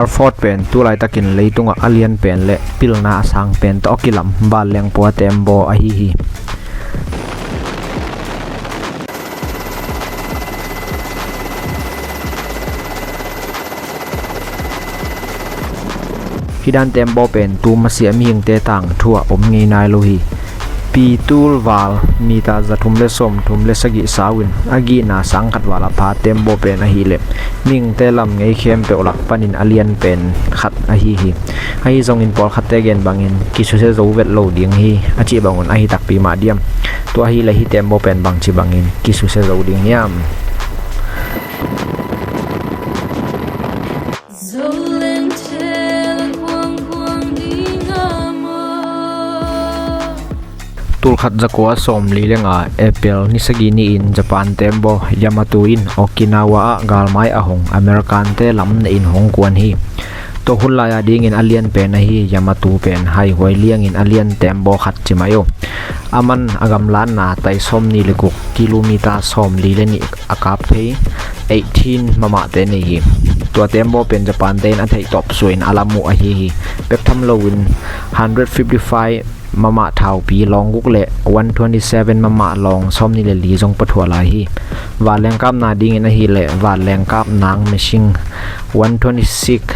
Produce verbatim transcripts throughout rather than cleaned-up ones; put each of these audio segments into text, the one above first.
Alford pen tulaitakin leitungah a lian pen le pilna a sang pen tawh a kilam vanleng pua tembaw ahi hi. Hih dan tembaw pen tu masiah mihingte tangthu ah om ngei nai lo hi. Pi tul val mita zathum le sawmthum le sagih sau in a gihna sangkhat val a pha tembaw pen ahileh mihingte lam ngei khempeuh lak panin a lian pen khat ahi hi. Ahi zongin pawlkhatte gen bangin kisusia zo vet lo ding hi a cih bangun ahi takpi mah diam? Tua ahileh hih tembaw pen bangci bangin kisusia zo ding hiam? Tulkhat zakua sawmli le nga April ni sagih ni-in Japan tembaw Yamato in Okinawa ah galmai a hong American te lam nehin hong kuan hi. Tua hun lai-a dingin a lian pen ahi Yamato pen haihuai liangin a lian tembaw khat ci mai uh. A man a gamlanna tai sawmni le guk kilometer sawmli le nih a kap thei eighteen mamahte nei hi. Tua tembaw pen Japan te in a theih tawp suahin a lam uh ahi hi. Bek tham loin hundred fifty five mamah thaupi lawng guk le one twenty seven mamah lawng sawmni le li zong pathuah lai hi. Vanleng kapna dingin ahileh vanleng kap nang machine one twenty six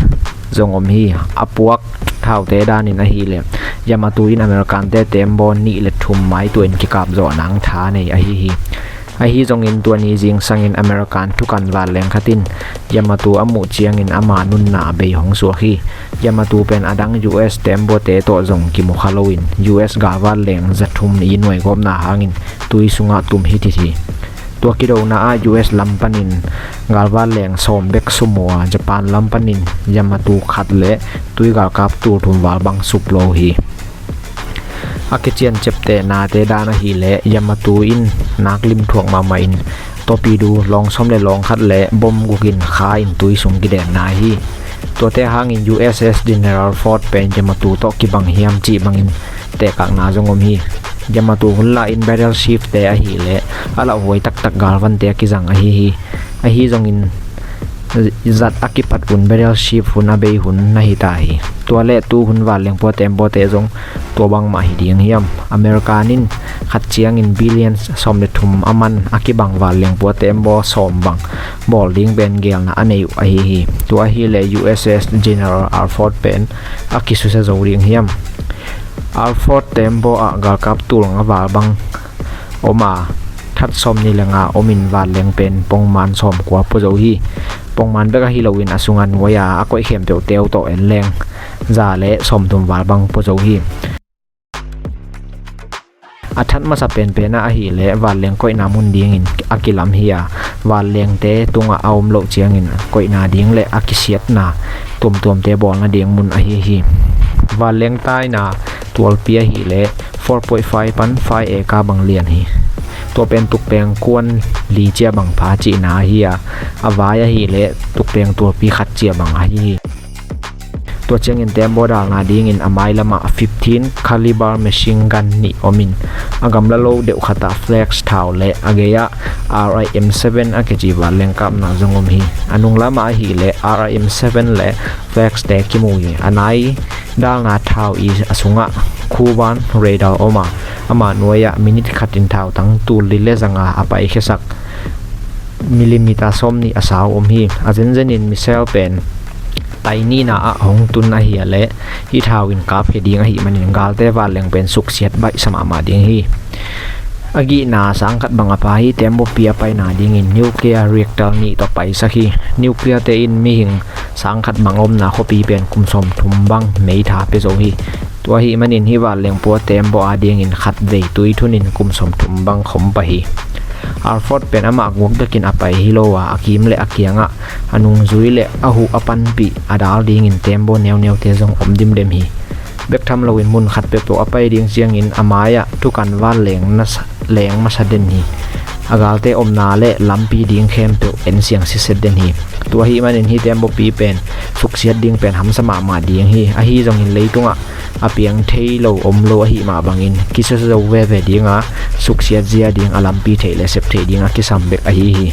zong om hi. A puak thaute danin ahileh Yamato in American te tembaw nih le thum maituahin kikap zawh nang tha nei ahi hi. Ahi zongin tua ni zingsangin American thukan vanleng khat in Yamato a muh ciangin ama nunna bei hong suak hi. Yamato pen a dang U S tembawte tawh zong kimukha loin U S galvanleng zathum i nuaigawpna hangin tui sungah tum hi thit hi. Tua kidona ah U S lam panin galvanleng sawm bek sum uh a, Japan lam panin Yamato khat le tui galkap tul thum val bang sup lo hi. A kician ciapteh nate dan ahileh Yamato in nak limthuak mahmah in torpedo lawng sawm le lawng khat le bom gukin kha in tui sung kidenna hi. Tuate hangin U S S General Ford pen Yamato tawh kibang hiam cih bangin tehkakna zong om hi. Yamato hun lai-in battleship te ahileh a lauhuai taktak galvante a kizang ahi hi. Ahi zongin zat a kipat hun battleship hun a bei hun na hi ta hi. Tua le tu hun vanleng pua tembawte zong tua bangmah hi ding hiam? American in khat ciangin billion sawm le thum a man a kibang vanleng pua tembaw sawm bang bawl ding pen gelna a nei uh ahi hi. Tua ahileh U S S General Alford pen a kisusia zo ding hiam? Alford tembaw ah galkap tul nga val bang om a, that sawmni le nga omin vanleng pen pongman sawmkua pua zo hi. Pongman bek ahi loin a sunga nuai-a a koih khempeuh teu tawh en leng za le sawmthum val bang pua zo hi. A that masa penpen ah ahileh vanleng koihna mun dingin a kilam hi a, vanlengte tungah a om loh ciangin koihna ding le a kisiatna tuamtuamte bawlna ding mun ahi hi. Vanleng taina tualpi ahileh four point five pan five acre bang lian hi. Tua pen tukpeng kuan li cia bang pha cihna ahi a, a vai ahileh tukpeng tualpi khat cia bang ahi hi. Tua ciangin tembaw dalna dingin a mailamah fifteen caliber machine gun nih omin a gamla lo deuh khatah flex thau le a gei-ah R I M seven a kici vanleng kapna zong om hi. A nunglamah ahileh R I M seven le flex te kimu hi. A nai dalna thau i a sungah Kuban radar om a, ama nuai-ah minit khatin thautang tul li le zanga a paikhiasak millimeter sawmnih a sau om hi. A zenzenin missile pen tainina ah hong tun ahi a leh hih thau in kapkhia ding ahih manin galte vanleng pen suksiat baihsa mahmah ding hi. A gihna sangkhat bang a pha hi. Tembaw pi a paina dingin nuclear reactor nih tawh paisak hi. Nuclear te in mihing sangkhat bang omna khuapi pen kum sawmthum bang meitha pia zo hi. Tua ahih manin hih vanleng pua tembaw a dingin khatvei tui thunin kum sawmthum bang khawm pah hi. Alford pen amah guk bekin a pai hi lo a, a kim le a kiangah a nungzui le a huh a panpih a dal dingin tembaw neuneute zong om dimdem hi. Bek tham loin mun khat peuhpeuh a pai ding ciangin a mai-ah thukan vanleng nasa leng masa den hi. A galte omna le lampi ding khempeuh en siang sitset den hi. Tua ahih manin hih tembaw pi pen suksiat ding pen hamsa mahmah ding hi. Ahi zongin leitungah a piang thei lo om lo ahih mah bangin kisusia zo veve dinga, suksiat zia ding a lampi theih le sep theih ding a kisam bek ahi hi.